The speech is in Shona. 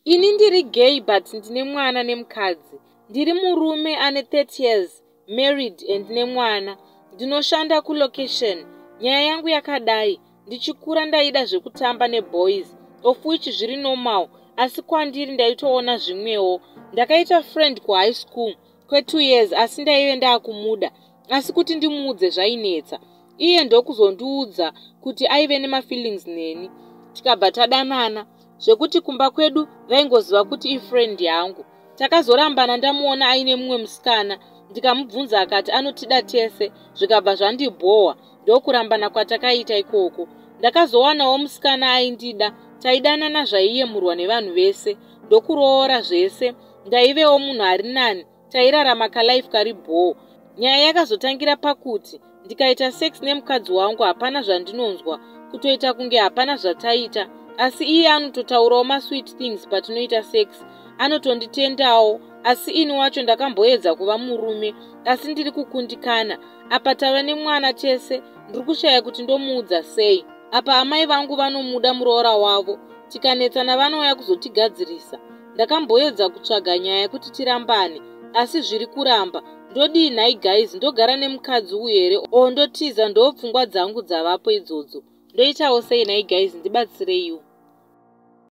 Ini ndiri gay but ndine mwana nemukadzi. Ndiri murume ane 30 years, married and nemwana. Ndinoshanda kulocation. Nyaya yangu yakadai, ndichikura ndaida zvekutamba neboys, of which zviri normal, asi kwandiri ndaitoona zvimwewo. Ndakaita friend kuhigh school kwe2 years, asi ndaive ndaakumuda, asi kuti ndimuudze zvainetsa. Iye ndokuzondiudza kuti aive nemafeelings neni, tikabva tadanana, zvekuti kumba kwedu vaingoziva kuti ifriend yangu. Takazorambana ndamuona aine mumwe musikana. Ndikamubvunza akati anotida tese, zvikabva zvandibhohwa. Ndokurambana kwatakaita ikoko. Ndakazowanawo musikana aindida, taidanana zvaiyemurwa nevanhu vese, ndokuroora zvese. Ndaivewo munhu ari nani, tairarama kalife kari bhoo. Nyaya yakazotangira pakuti ndikaita sex nemukadzi wangu, hapana zvandinonzwa, kutoita kunge hapana zvataita. Asi iye anototaurawo masweet things patinoita sex, anotonditendawo. Asi ini wacho ndakamboedza kuva murume, asi ndiri kukundikana. Apa tava nemwana tese. Ndiri kushaya kuti ndomuudza sei. Apa amai vangu vanomuda muroora wavo, tikanetsana vanouya kuzotigadzirisa. Ndakamboedza kutsvaga nyaya kuti tirambane, asi zviri kuramba. Ndodii nhai guys? Ndogara nemukadzi uyu here o ndotiza? Ndo pfungwa dzangu dzavapo idzodzo. Ndoitawo sei nhai guys? Ndibatsireiwo.